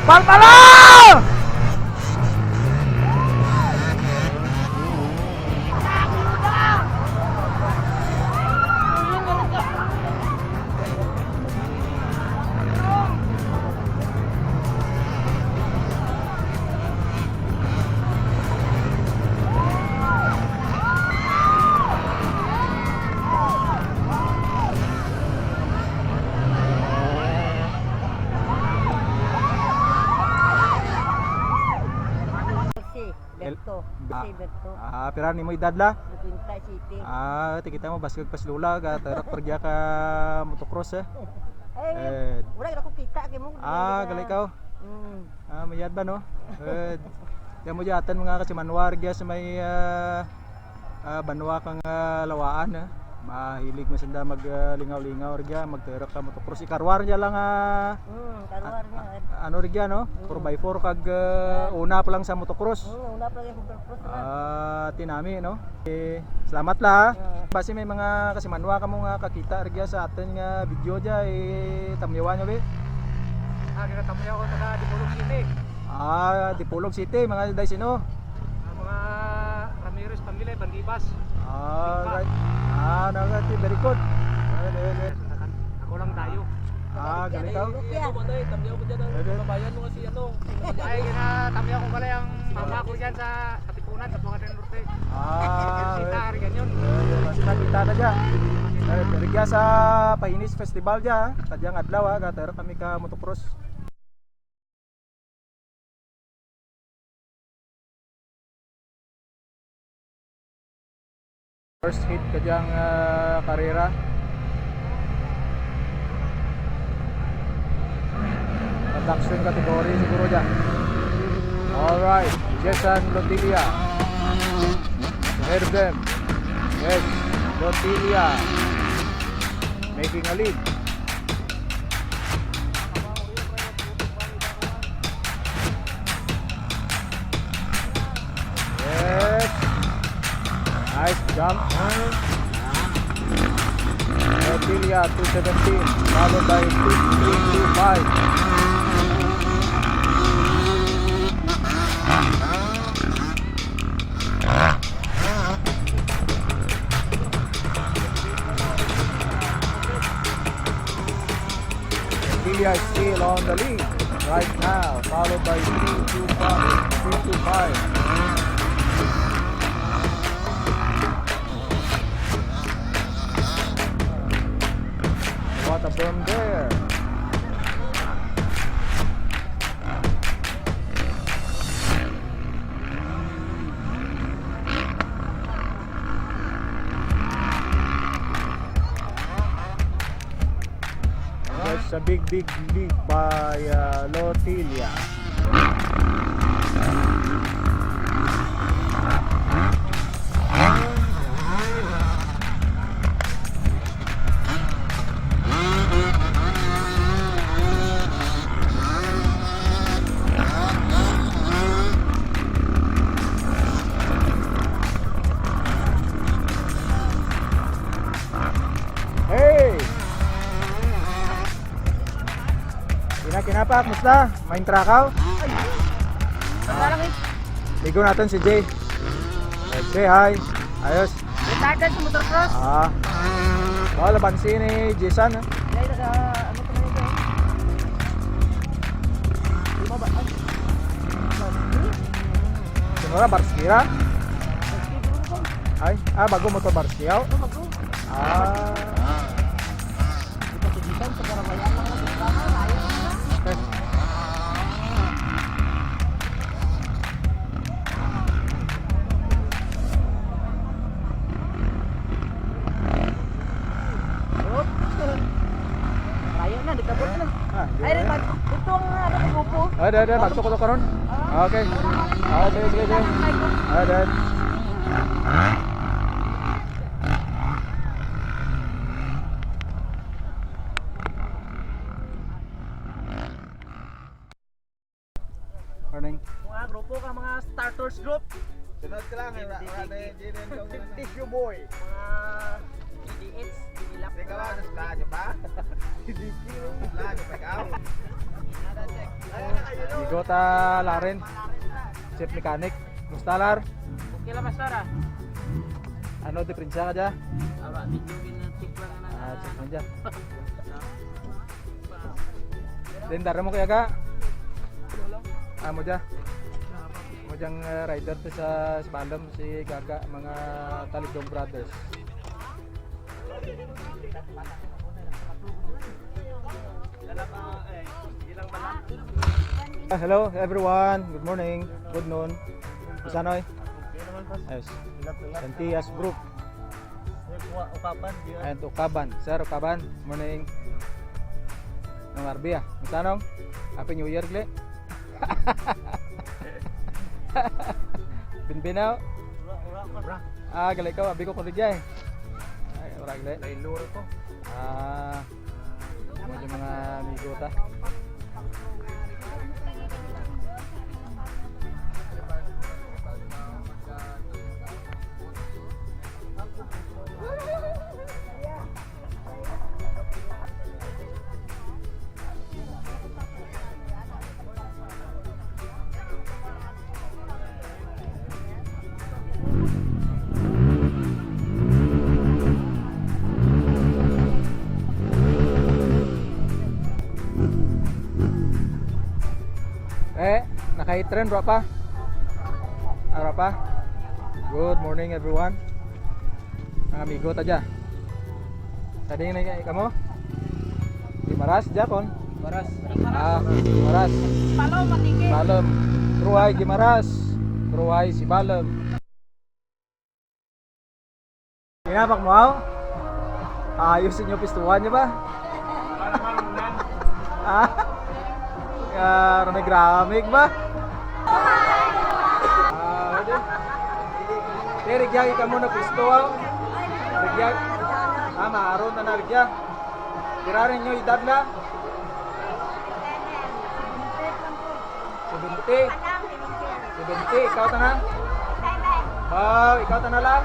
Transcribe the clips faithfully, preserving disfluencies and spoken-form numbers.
Palpala! Si El-, Berto. Ah, Si Berto. Ah, pira nimo edad la? Cincuenta y siete. Ah, ti kita mo baskug pa si Lola, gaterek pa rugya ka motocross, eh. Eh, wara gid ako kita kay mo. Ah, gali kaw. Mm. Ah, mayad ba, no? Eh, dyan mo dyan atun mga kasimanwa rugya sa may, ah, ah, banwa kang, ah, Laua-an, eh. Mahilig man sanda mag, ah, lingaw-lingaw rugya, magterek ka motocross. Ikarwa rugya lang, ah, mm, ikarwa rugya, ano rugya, no? Mm. Four by four kag, ah, una pa lang sa motocross. Mm, una pa lang sa motocross. Ah, ti nami, no? Eh, salamat la, ha. Ah. Basi may mga kasimanwa kamo nga kakita rugya sa atun nga video dya, eh, tamyawa nyo, bi? Ah, kakatamyaw ko taga Dipolog City. Ah, Dipolog City, mga day sin-o? Ah, mga Ramirez family, Bandibas. Ah, right. Ah, no, right. Very good. Very, very, very. Ako lang dayo. Ah, galing ka? Ano ba, tay? Tamyaw ko dyan ang kababayan mo kasi ano. Ay, ginatamyaw ko pala yung mama ko dyan sa Katipunan, sa Buanga del Norte. Ah, kita, eh. Ari ganyan. Eh, mas nakita na dyan. Eh, rugya sa Pahinis Festival dyan, ah. Kadyang adlaw, ah, gatero kami ka motocross. First hit kadyang, ah, karera. Production category siguro dyan. Alright, Jason Lotilia. Ahead of them. Yes, Lotilia. Making a lead. Yes. Nice jump. Lotilia, two seventeen, followed by two three two five. Lotilia is still on the lead right now, followed by three two five, three two five. What a burn there. That's a big, big lead by, uh, Lotilia. Hey! Kina, kina pa, kumusta? Main trakaw? Ay. Ah. Ligo natun si Jay. Eh, Jay, hi. Ayos. Retired sa motocross. Ah. Ba, laban si ni Jason, eh. Dahil sa, ano pa na ito, eh? Lima ba? Ay. Sinura, barskira? Ay, ah, bag-o motor barskiyaw? Oo, bag-o. Ah. Layo na, di ka abot na. Ah, di na. Ay, di, mag-, ito ang, ano, grupo. Ah, dad, dad, magsuko to karon. Ah. Okay. Ah, sige, sige, sige. Ah, dad. Morning. Mga grupo ka, mga starters group. Sunod ka lang, eh, wala, wala na yung G N N. Tissue boy. Mga G D H, hilap. Teka lang, sa stage pa? Stage pa ikaw. Amigo ta, Laren. Chief mechanic. Kumusta, Lar? Okay lang, Master, ah. Ano, diperensya ka dya? Wala, medyo gina-check lang na. Ah, check lang dya. Then, dara mo kaya ka? Amo dya. Amo dyang, eh, rider to sa, sa Balom, si Gaga, mga Talidong Brothers. Ah, hello, everyone. Good morning. Good noon. Kumusta, Noy? Ayos. Santias Group. Ay, Ucaban, di ba? Ayan, Ucaban. Sir Ucaban, morning. Nong Arbi, ah. Kumusta, Nong? Happy New Year, gali. Binbinaw? Wala, wala, wala. Ah, gali ko, abi ko kuligya, eh. Ay, wala, gali. Laylor ko. Ah. Amo dyang mga amigo ta. Eh, naka-trend, wara pa? Ah, wara pa? Good morning, everyone. Mga amigo ta dya. Sa diin na kamo? Guimaras, Japon? Guimaras. Ah, Guimaras. Sibalom, Antique. Sibalom. Kruhay, Guimaras. Kruhay, Sibalom. Ginaba kamo, aw? Ayos inyo pistohan ninyo ba? Ah? Ah, ramig-ramig ba? Ah, di. Di, rugya kamo nagpisto, aw? Rugya. Ah, maaron tana rugya. Pira run inyo edad la? Seventy. Seventy, ikaw tana? Baw, ikaw tana la?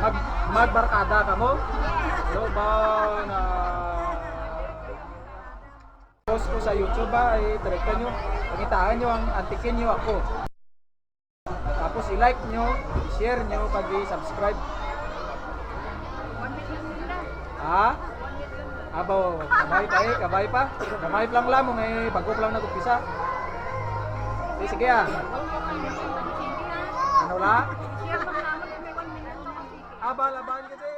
Mag-, magbarkada kamo? Hello, baw na. Post ko sa YouTube ba, i-directa ninyo. Pangitaan ninyo ang Antiqueño ako. Tapos i-like ninyo, i-share ninyo, kag i-subscribe. Ha? Abaw, kabay pa eh, kabay pa. Kabay pa lang la, mao nga eh, bag-o pa lang nag-umpisa. Sige, sige ah. Ano la? Abal, abal kasi.